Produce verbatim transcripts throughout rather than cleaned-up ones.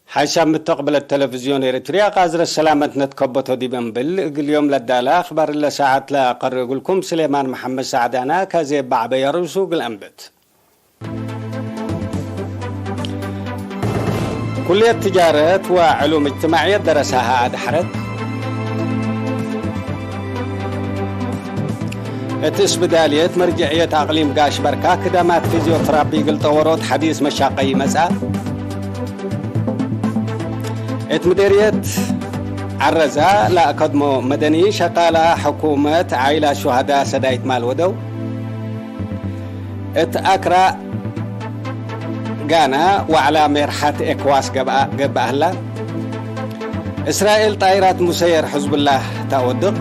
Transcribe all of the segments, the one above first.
ሓይሳብ ምተቅብለት ተለቪዝዮን ኤረትርያ ቃዝረት ሰላመት ነትከበቶ ዲብ እንብል፣ እግል ዮም ለዳለ አክባር ለሰዓት ለአቀርእ እግልኩም ስሌማን መሐመድ ሳዕዳና፣ ከዜ በዐበየ ርእሱ እግል አንብት። ኩልየት ትጃረት ወዕሉም እጅትማዕየት ደረሳሀ አድሐረት። እት እስብዳልየት መርጅዕየት አቅሊም ጋሽ በርካ ክደማት ፊዝዮትራፒ እግል ጠወሮት ሐዲስ መሻቀይ መጽአ። እት ምዴርየት ዐረዛ ለአከድሞ መደኒ ሸቃላ ሕኩመት ዓይላት ሹሀዳ ሰዳይት ማል ወደው። እት አክራ ጋና ወዐላ ሜርሐት ኤክዋስ ገብአ፣ ገብአ ህላ። እስራኤል ጣይራት ሙሰየር ሕዝቡላህ ተአወድቅ።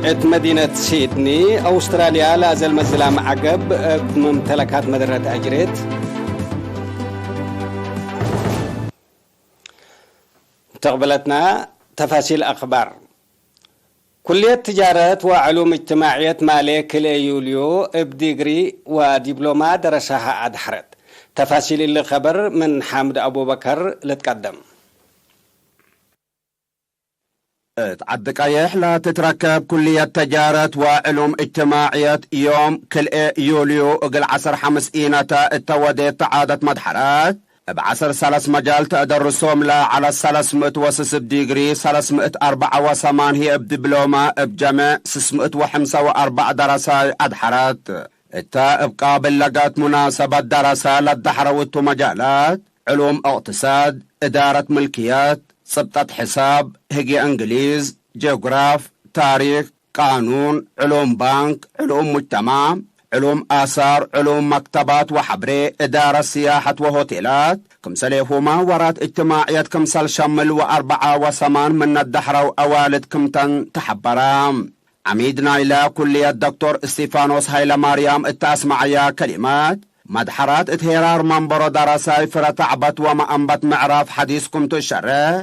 እት መዲነት ሲድኒ አውስትራልያ ለአዘልመ ዝላም ዐገብ እብ መምተለካት መደረት አጅሬት። ተቅበለትና ተፋሲል አክባር። ኩልየት ትጃረት ወዕሉም እጅትማዕየት ማሌ ክልኤ ዩልዮ እብ ዲግሪ ወዲብሎማ ደረሳሀ አድሐረት። ተፋሲል እሊ ከበር ምን ሓምድ አቡበከር ልትቀደም። እት ዐዲ ቀይሕ ለትትረከብ ኩልየት ተጃረት ወዕሉም እጅትማዕየት ዮም ክልኤ ዩልዮ እግል ዐሰር ሐምስ ኢነተ እተ ወዴት ተዓደት መድሐረት፣ እብ ዐሰር ሰለስ መጃል ተአደርሶም ለዐለ ሰለስ ምእት ወስስብ ዲግሪ፣ ሰለስ ምእት አርበዐ ወሰማን ህዬ እብ ዲብሎመ፣ እብ ጀመዕ ስስ ምእት ወሐምሰ ወአርበዕ ደረሳይ አድሐረት። እተ እብ ቃብል ለገአት ሙናሰበት ደረሰ ለደሐረው እቱ መጃላት፣ ዕሉም እቅትሳድ፣ እዳረት ምልክየት፣ ጽብጠት ሕሳብ፣ ህግየ እንግሊዝ፣ ጂኦግራፍ፣ ታሪክ፣ ቃኑን፣ ዕሉም ባንክ፣ ዕሉም ሙጅተማዕ፣ ዕሉም አሳር፣ ዕሉም መክተባት ወሐብሬ፣ እዳረት ስያሐት ወሆቴላት፣ ክምሰሌሁመ ወራት እጅትማዕየት ክምሰል ሸምል ወአርበዓ ወሰማን ምነ ደሐረው አዋልድ ክምተን ተሐበረ። ዐሚድ ናይለ ኩልየት ዶክቶር እስቲፋኖስ ሀይለማርያም እተ አስመዐያ ከሊመት፣ መድሐራት እት ሄራር መንበሮ ደረሳይ ፍረ ተዕበት ወመአንበት ምዕራፍ ሐዲስ ክምቱ እሸሬሕ፣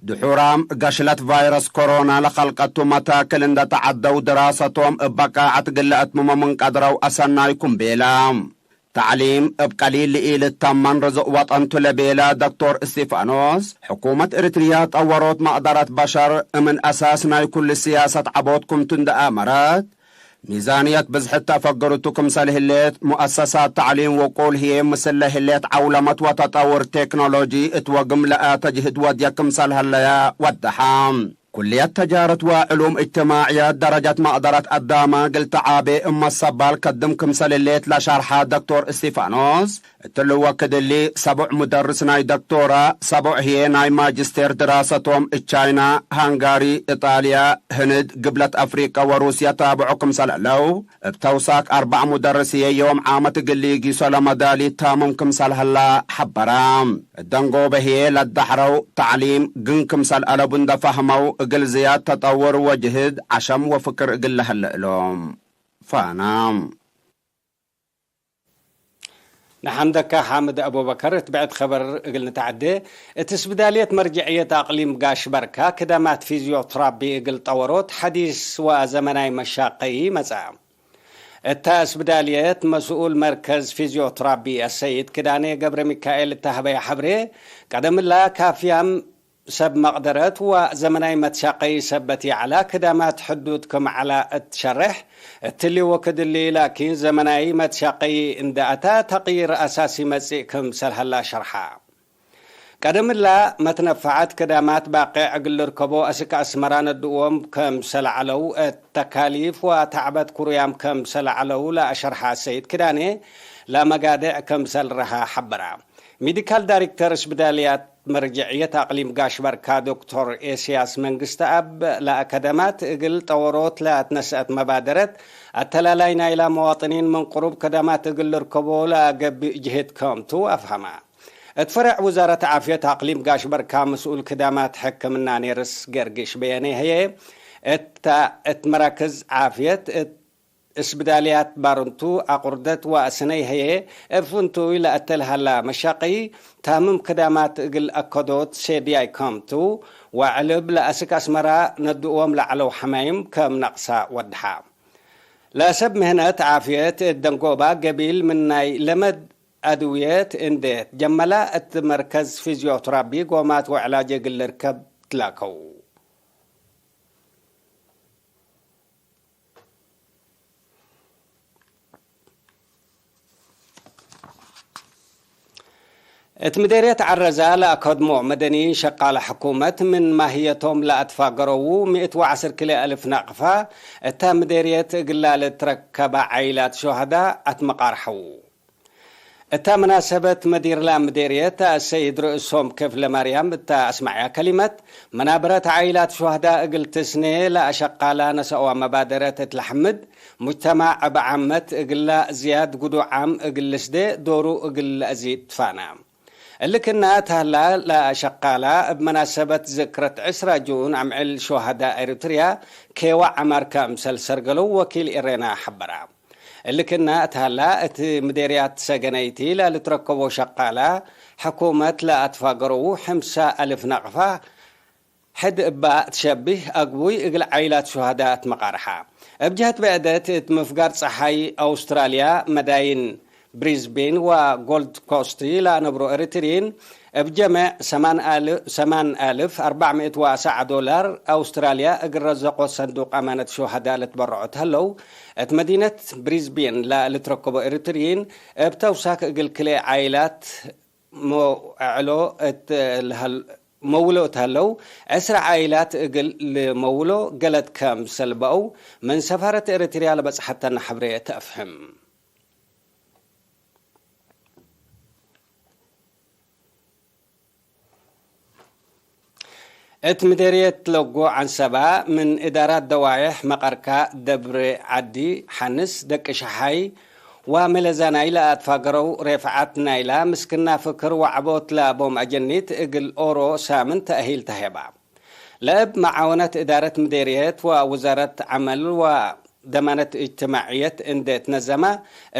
ድሑራም ገሽለት ቫይረስ ኮሮና ለከልቀቱ መታክል እንደ ተዐደው ድራሰቶም እብ በቃዐት እግል ለአትምሞ ምን ቀድረው አሰናይ ክም ቤለ። ተዕሊም እብ ቀሊል ለኢልተመን ርዝቅ ወጠን ቱ ለቤለ ዶክቶር እስቲፋኖስ፣ ሕኩመት ኤሪትርያ ጠወሮት መቅደረት በሸር እምን አሳስ ናይ ኩሉ ስያሰት ዐቦት ክምቱ እንደ አመረት፣ ሚዛንየት ብዝሕት ተአፈግርቱ ክምሰል ህሌት፣ ሙአሰሳት ተዕሊም ውቁል ህዬ ምስል ለህሌት ዐውለመት ወተጠውር ቴክኖሎጂ እት ወግም ለአተጅህድ ወድየ ክምሰል ሀለየ ወደሐ። ኩልየት ተጃረት ወዕሉም እጅትማዕየት ደረጀት መቅደረት አዳመ እግል ተዓቤ እብ መሰባል ከድም ክምሰል ህሌት ለሸርሐ ዶክቶር እስቲፋኖስ፣ እትሊ ወክድ እሊ ሰቡዕ ሙደርስ ናይ ዶክቶራ፣ ሰቡዕ ህዬ ናይ ማጅስቴር ድራሰቶም እብ ቻይና፣ ሃንጋሪ፣ ኢጣልያ፣ ህንድ፣ ግብለት አፍሪቀ ወሩስየ ታብዖ ክምሰል ዐለው፣ እብ ተውሳክ አርበዕ ሙደርስ ህዬ ዮም ዓመት እግል ሊጊሶ ለመዳሊት ታምም ክምሰል ሀላ ሐበራ። እደንጎበ ህዬ ለደሐረው ተዕሊም ግን ክምሰል አለቡ እንደ ፈህመው፣ እግል ዝያድ ተጠውር ወጅህድ ዐሸም ወፍክር እግል ለሀለ እሎም። ፋና። ነሐምደከ ሓምድ አቡበከር። እት ብዕድ ከበር እግል ንትዐዴ፣ እት እስብዳልየት መርጀዕየት አቅሊም ጋሽ በርካ ክደማት ፊዝዮትራቢ እግል ጠወሮት ሐዲስ ወዘመናይ መሻቀዪ መጽአ። እተ እስብዳልየት መስኡል መርከዝ ፊዝዮትራቢ አሰይድ ክዳኔ ገብረ ሚካኤል እተ ሀበየ ሐብሬ፣ ቀደምላ ካፍያም ሰብ መቅደረት ወዘመናይ መትሻቀዪ ሰበት ይዐላ ክዳማት ሕዱድ ክም ዐላ እት ሸሬሕ፣ እትሊ ወክድ እሊ ላኪን ዘመናይ መትሻቀዪ እንደ አታ ተቅይር አሳሲ መጽእ ክምሰል ሀላ ሸርሐ። ቀደምላ መትነፈዐት ክዳማት ባቄዕ እግል ልርከቦ አስክ አስመራ ነድዎም ክምሰል ዐለው እት ተካሊፍ ወተዕበት ክሩያም ክምሰል ዐለው ለአሸርሐ ሰይድ ክዳኔ፣ ለመጋድዕ ክምሰል ረሀ ሐበራ። ሜዲካል ዳይሬክተር እስብዳልያት መርጀዕየት አቅሊም ጋሽ በርካ ዶክቶር ኤስያስ መንግስተአብ፣ ለአከደማት እግል ጠወሮት ለአትነሰአት መባደረት፣ አተላላይ ናይላ መዋጥኒን ምን ቅሩብ ከደማት እግል ልርከቦ ለአገብእ ጅህድ ከምቱ አፍሀመ። እት ፈረዕ ውዛረት ዓፍየት አቅሊም ጋሽ በርካ መስኡል ክዳማት ሕክምና ኔርስ ገርግሽ በየኔ ህዬ፣ እተ እት መራክዝ ዓፍየት እት እስብዳልያት ባርንቱ አቁርደት ወአስነይ ህዬ፣ እብ ፍንቱይ ለአተልሀላ መሻቀዪ ታምም ክዳማት እግል አከዶት ሴብያይ ከምቱ፣ ወዕልብ ለአስክ አስመራ ነድዎም ለዐለው ሐማይም ከም ነቅሳ ወድሐ። ለሰብ ምህነት ዓፍየት እት ደንጎባ ገቢል ምን ናይ ለመድ አድውየት እንዴ ትጀመላ፣ እት መርከዝ ፊዝዮትራቢ ጎማት ወዕላጅ እግል ልርከብ ትላከው። እት ምዴርየት ዐረዛ ለአከድሞ መደንይን ሸቃለ ሕኩመት ምን ማህየቶም ለአትፋገረዉ ምእት ወዐስር ክልኤ አልፍ ናቅፋ፣ እተ ምዴርየት እግላ ልትረከበ ዓይላት ሹሀዳ አትመቃርሐዉ። እተ መናሰበት መዲርላ ምዴርየት አሰይድ ርእሶም ክፍለማርያም እተ አስመዐያ ከሊመት፣ መናበረት ዓይላት ሹሀዳ እግል ትስኔ ለአሸቃላ ነሰአዋ መባደረት እት ለሐምድ፣ ሙጅተማዕ እብ ዓመት እግላ ዝያድ ጉዱ ዓም እግል ልስዴ ዶሩ እግል ለአዚድ ትፋና። እሊ ክና እት ሀላ ለአሸቃላ እብ መናሰበት ዝክረት ዕስራ ጁን አምዕል ሹሀዳ ኤሪትርያ ኬዋ ዐማር ከምሰል ሰርገለው ወኪል ኤሬና ሐበራ። እሊ ክና እት ሀላ፣ እት ምዴርያት ሰገነይቲ ለልትረከቦ ሸቃላ ሕኩመት ለአትፋገረዉ ሕምሳ አልፍ ናቅፋ፣ ሕድ እባ ትሸቢህ አግቡይ እግል ዓይላት ሹሀዳ ትመቃርሐ። እብ ጀህት ብዕደት፣ እት ምፍጋር ጸሓይ አውስትራልያ መዳይን ብሪዝቤን ወጎልድ ኮስት ለአነብሮ ኤሪትርይን፣ እብ ጀመዕ ሰማን አል-፣ ሰማን አልፍ አርበዕ ምእት ወአሰዕ ዶላር አውስትራልያ እግል ረዘቆት ሰንዱቅ አማነት ሹሀዳ ልትበረዖ ተህለው፣ እት መዲነት ብሪዝቤን ለልትረከቦ ኤሪትርይን እብ ተውሳክ እግል ክልኤ ዓይላት መውዕሎ እት ለሀል-፣ መውሎ እት ሀለው፣ ዕስራ ዓይላት እግል ልመውሎ ገለድ ከምሰል በአው ምን ሰፋረት ኤሪትርያ ለበጽሐተነ ሐብሬ ተአፍህም። እት ምዴርየት ለጎ ዐንሰባ፣ ምን እዳራት ደዋዬሕ መቀርካ ደብረ ዐዲ ሐንስ፣ ደቂ ሸሓይ ወመለዛናይ ለአትፋገረው ሬፍዓት ናይላ ምስክና ፍክር ወዐቦት ለአቦም አጀኒት እግል ኦሮ ሳምን ተእሂል ተሄባ። ለእብ መዓወነት እዳረት ምዴርየት ወውዛረት ዐመል ወደማነት እጅትማዕየት እንዴ ትነዘመ፣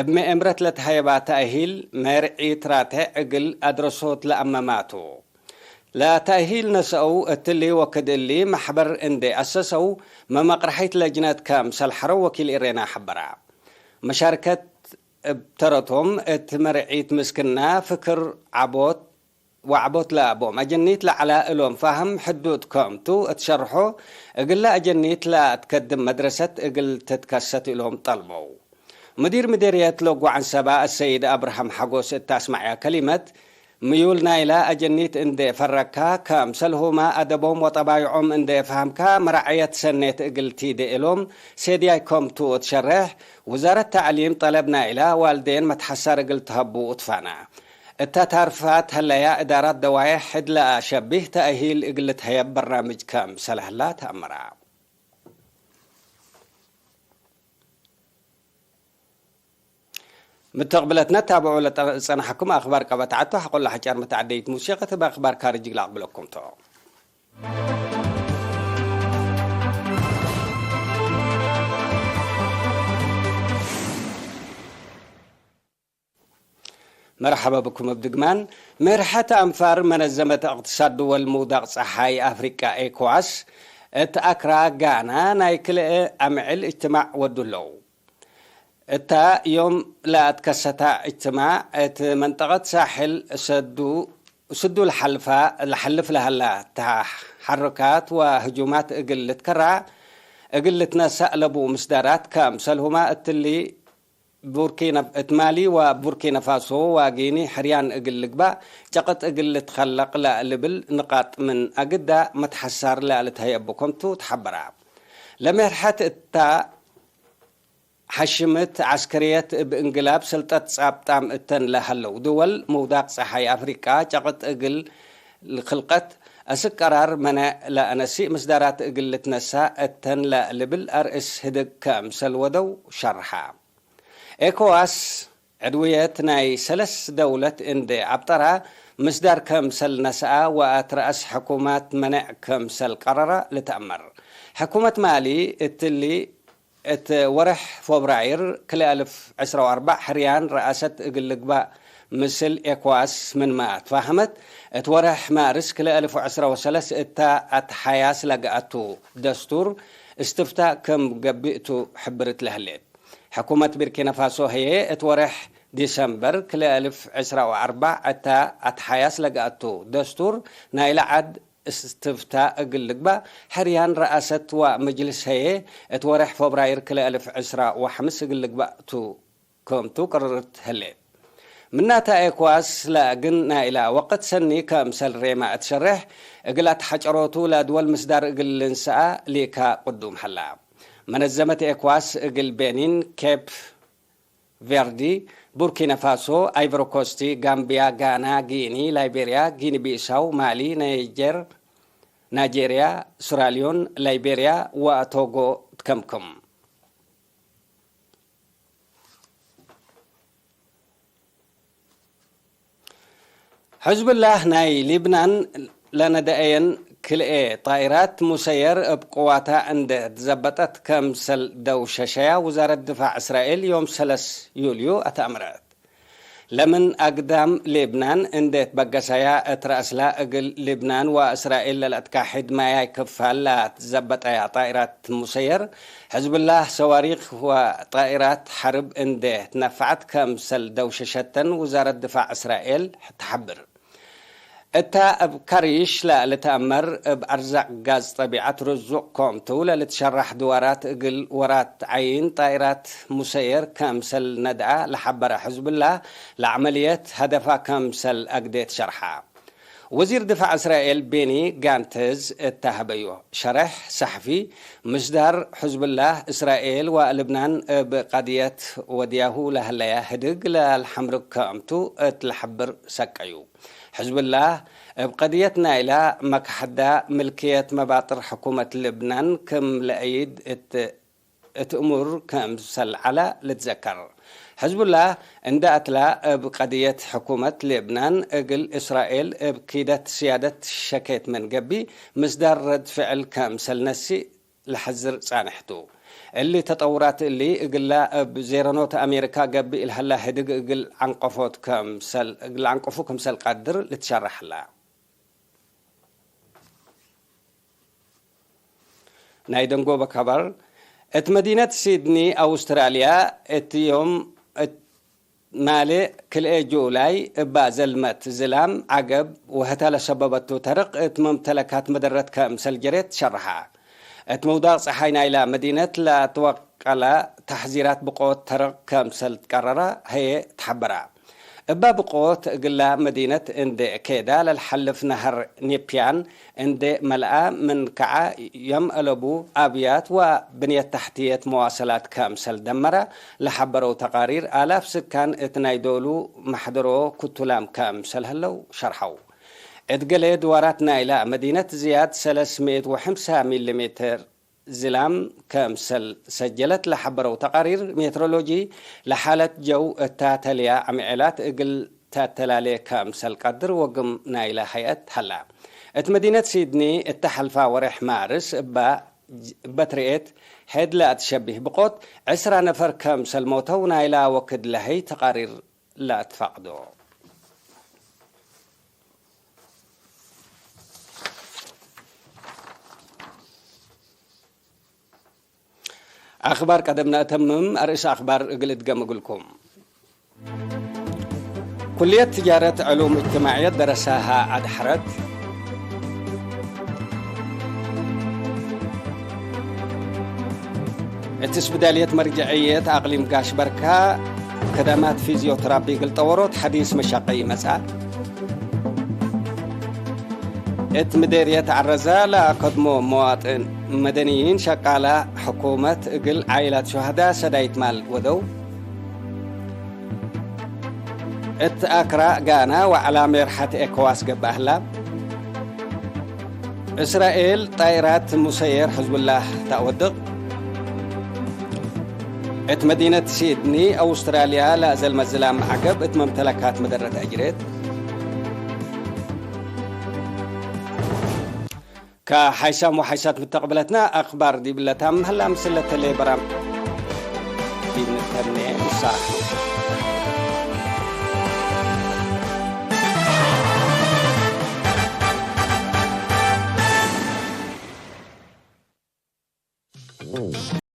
እብ መኤምረት ለተሀየባ ተእሂል መርዒት ራቴዕ እግል አድረሶት ለአመማቱ። ለተእሂል ነሰአው እትሊ ወክድ እሊ መሕበር እንዴ አሰሰው፣ መመቅረሐይት ለጅነት ከምሰል ሐረው ወኪል ኤሬና ሐበራ። መሻርከት እብ ተረቶም እት መርዒት ምስክና ፍክር ዐቦት ወዐቦት ለአቦም አጀኒት ለዐላ እሎም ፋህም ሕዱድ ከምቱ እት ሸርሖ፣ እግለ አጀኒት ለአትከድም መድረሰት እግል ትትከሰት እሎም ጠልበው። ሙዲር ምዴርየት ለጎ ዐንሰባ አሰይድ አብርሃም ሐጎስ እት አስመዐያ ከሊመት፣ ምዩል ናይላ አጀኒት እንዴ ፈረካ፣ ከምሰልሁመ አደቦም ወጠባይዖም እንዴ ፈሀምካ፣ መራዐየት ሰኔት እግል ቲዴ እሎም ሴድያይ ከምቱ እት ሸሬሕ፣ ውዛረት ተዕሊም ጠለብ ናይላ ዋልዴን መትሐሳር እግል ተሀቡ ትፋና። እተ ታርፋት ሀለያ እዳራት ደዋዬሕ ሕድ ለአሸቢህ ተእሂል እግል ልትሀየብ በርናምጅ ከምሰል ሀላ ተአመራ። ምተቅብለትነ ታብዑ ለጸናሕኩም አክባር ቀበት ዐቱ ሐቆለ ሐጫር መተዐደይት ሙሲቀት እብ አክባር ካርጅግ ለአቅብለኩም ቶ። መርሐበ ብኩም እብ ድግማን። ሜርሐት አንፋር መነዘመት እቅትሳድ ድወል ምውዳቅ ጸሓይ አፍሪቃ ኤኮዋስ፣ እት አክራ ጋና ናይ ክልኤ አምዕል እጅትማዕ ወዱ ህለው። እታ ዮም ለአትከሰታ እጅትማዕ፣ እት መንጠቀት ሳሕል ሰዱ፣ ስዱ ለሐልፋ፣ ለሐልፍ ለሀላ ተሐርካት ወህጁማት እግል ልትከራዕ፣ እግል ልትነሳእ ለቡ ምስዳራት፣ ከምሰልሁማ እትሊ ቡርኪነ-፣ እት ማሊ ወቡርኪነ ፋሶ ወጊኒ ሕርያን እግል ልግባእ ጨቅጥ እግል ልትከለቅ ለልብል ንቃጥ ምን አግዳ መትሐሳር ለልትሀየቡ ከምቱ ተሐበራ። ለሜርሐት እታ ሐሽምት ዐስከርየት እብ እንግላብ ሰልጠት ጻብጣም እተን ለሀለው ድወል ምውዳቅ ጸሓይ አፍሪቃ ጨቅጥ እግል ልክልቀት አስክ ቀራር መነዕ ለአነሲእ ምስዳራት እግል ልትነሳእ እተን ለልብል አርእስ ህድግ ከምሰል ወደው ሸርሐ። ኤኮዋስ፣ ዕድውየት ናይ ሰለስ ደውለት እንዴ አብጠራ፣ ምስዳር ከምሰል ነስአ ወአትረአስ ሕኩማት መነዕ ከምሰል ቀረረ ልትአመር። ሕኩመት ማሊ እትሊ፣ እት ወርሕ ፎብራይር ክልኤ አልፍ ዕስራ ወአርበዕ ሕርያን ረአሰት እግል ልግባእ ምስል ኤኮዋስ ምንመ ትፋሀመት፣ እት ወርሕ ማርስ ክልኤ አልፍ ወዕስራ ወሰለስ እታ አትሓያስ ለገአቱ ደስቱር እስትፍታእ ክም ገብእ ቱ ሕብርት ለህሌት። ሕኩመት ቢርኪነ ፋሶ ህዬ እት ወሬሕ ዲሰምበር ክልኤ አልፍ ዕስራ ወአርበዕ እተ አትሓያስ ለገአቱ። ደስቱር ናይለ ዐድ እስትፍታ እግል ልግባእ፣ ሕርያን ረአሰት ወምጅልስ ህዬ እት ወሬሕ ፎብራይር ክልኤ አልፍ ዕስራ ወሐምስ እግል ልግባእ ቱ። ክምቱ ቅርርት ህሌት። ምናተ ኤኮዋስ ለእግል ናይላ ወቅት ሰኒ ከምሰል ሬማ እት ሸሬሕ እግል አትሐጨሮቱ ለድወል ምስዳር እግል ልንሰአ ሊካ ቅዱም ሀላ። መነዘመት ኤኮዋስ እግል ቤኒን፣ ኬፕ ቬርዲ፣ ቡርኪነ ፋሶ፣ አይቨሪ ኮስቲ፣ ጋምቢያ፣ ጋና፣ ጊኒ፣ ላይቤሪያ፣ ጊኒ ቢሳው፣ ማሊ፣ ናይጀር፣ ናይጄሪያ፣ ሱራሊዮን፣ ላይቤሪያ ወቶጎ ትከምክም። ሕዝብላህ ናይ ሊብናን ለነደአየን ክልኤ ጣኢራት ሙሰየር እብ ቅዋታ እንዴ ትዘበጠት፣ ከምሰል ደውሸሸያ ውዛረት ድፋዕ እስራኤል ዮም ሰለስ ዩልዩ አተአምረት። ለምን አግዳም ሊብናን እንዴ ትበገሰያ እት ረአስላ፣ እግል ሊብናን ወእስራኤል ለለአትካሕድ ማያይ ክፋል ለትዘበጠያ ጣኢራት ሙሰየር፣ ሕዝብላህ ሰዋሪክ ወጣኢራት ሐርብ እንዴ ትነፈዐት ከምሰል ደውሸሸተን ውዛረት ድፋዕ እስራኤል ተሐብር። እታ እብ ከሪሽ ለልትአመር እብ አርዛቅ ጋዝ ጠቢዐት ርዙቅ ኮምቱ ለልትሸራሕ ድዋራት እግል ወራት ዓይን ጣኢራት ሙሰየር ከምሰል ነድአ ለሐበረ ሕዝብላህ ለዐመልየት ሀደፋ ከምሰል አግዴ ትሸርሐ። ወዚር ድፋዕ እስራኤል ቤኒ ጋንትዝ እተ ሀበዮ ሸሬሕ ሰሕፊ፣ ምስዳር ሕዝብላህ እስራኤል ወልብናን እብ ቀድየት ወድያሁ ለሀለያ ህድግ ለልሐምርግ ክምቱ እት ለሐብር ሰቀዩ። ሕዝብላህ እብ ቀድየት ናይላ መክሐዳ ምልክየት መባጥር ሕኩመት ልብናን ክም ለአይድ እት እት እሙር ከምሰል ዐለ ልትዘከር። ሕዝቡላህ እንደ አትላ፣ እብ ቀድየት ሕኩመት ሌብናን እግል እስራኤል እብ ኪደት ስያደት ሸኬት ምን ገብእ፣ ምስዳር ረድ ፍዕል ከምሰል ነስእ ለሐዝር ጻንሕ ቱ። እሊ ተጠውራት እሊ፣ እግላ እብ ዜረኖት አሜሪካ ገብእ ለሀላ ህድግ እግል ዐንቀፎት ከምሰል፣ እግል ዐንቀፉ ክምሰል ቀድር ልትሸረሕ ላ። ናይ ደንጎበ ከበር፣ እት መዲነት ሲድኒ አውስትራልያ፣ እት ዮም እት ማሌ ክልኤ ጁላይ እባ ዘልመት ዝላም ዐገብ ወህተ ለሰበበቱ ተርቅ እት መምተለካት መደረት ከምሰል ጀሬት ሸርሐ። እት ምውዳቅ ጸሓይ ናይላ መዲነት ለአትወቀለ ተሕዚራት ብቆት ተርቅ ከምሰል ትቀረረ ህዬ ተሐበረ። እበ ብቆት እግላ መዲነት እንዴ ኬዳ ለልሐልፍ ነሀር ኒፕያን እንዴ መልአ ምን ከዐ የም አለቡ አብያት ወብንየት ተሕትየት መዋሰላት ከምሰል ደመረ ለሐበረው ተቃሪር፣ አላፍ ስካን እት ናይ ዶሉ መሕደሮ ክቱላም ከምሰል ህለው ሸርሐው። እት ገሌ ድዋራት ናይላ መዲነት ዝያድ ሰለስ ምእት ወሐምሳ ሚሊ ሜትር ዝላም ከምሰል ሰጀለት ለሐበረው ተቃሪር ሜትሮሎጂ፣ ለሓለት ጀው እታ ተልያ አምዔላት እግል ተአተላሌ ከምሰል ቀድር ወግም ናይለ ሀይአት ሀላ። እት መዲነት ሲድኒ እተ ሐልፋ ወሬሕ ማርስ እባ፣ እበ ትርኤት ሔድ ለአትሸቢህ ብቆት ዕስራ ነፈር ከምሰል ሞተው ናይላ ወክድ ለሀይ ተቃሪር ለአትፋቅዶ። አክባር ቀደም ነአተምም፣ አርእስ አክባር እግል እድገም እግልኩም። ኩልየት ትጃረት ዕሉም እጅትማዕየት ደረሳሃ አድሐረት። እት ስብዳልየት መርጀዕየት አቅሊም ጋሽ በርካ፣ ከደማት ፊዝዮተራፒ እግል ጠወሮት ሐዲስ መሻቀይ መጽአ። እት ምዴርየት ዐረዘ ለአከድሞ መዋጥን መደንይን ሸቃላ ሕኩመት እግል ዓኢላት ሹሀዳ ሰዳይት ማል ወደው። እት አክራ ጋና ወዐላ ሜርሐት ኤኮዋስ ገብአ ህላ። እስራኤል ጣይራት ሙሰየር ሕዝቡላህ ተአወድቅ። እት መዲነት ሲድኒ አውስትራልያ ለአዘልመት ዝላም ዐገብ እት መምተለካት መደረት አጅሬት። ከሓይሳም ወሓይሳት ምተቅብለትና አክባር ዲብለ ታም ሀላ ምስለ ተሌ በራም ዲብ ንተኔ ንሳረሕ።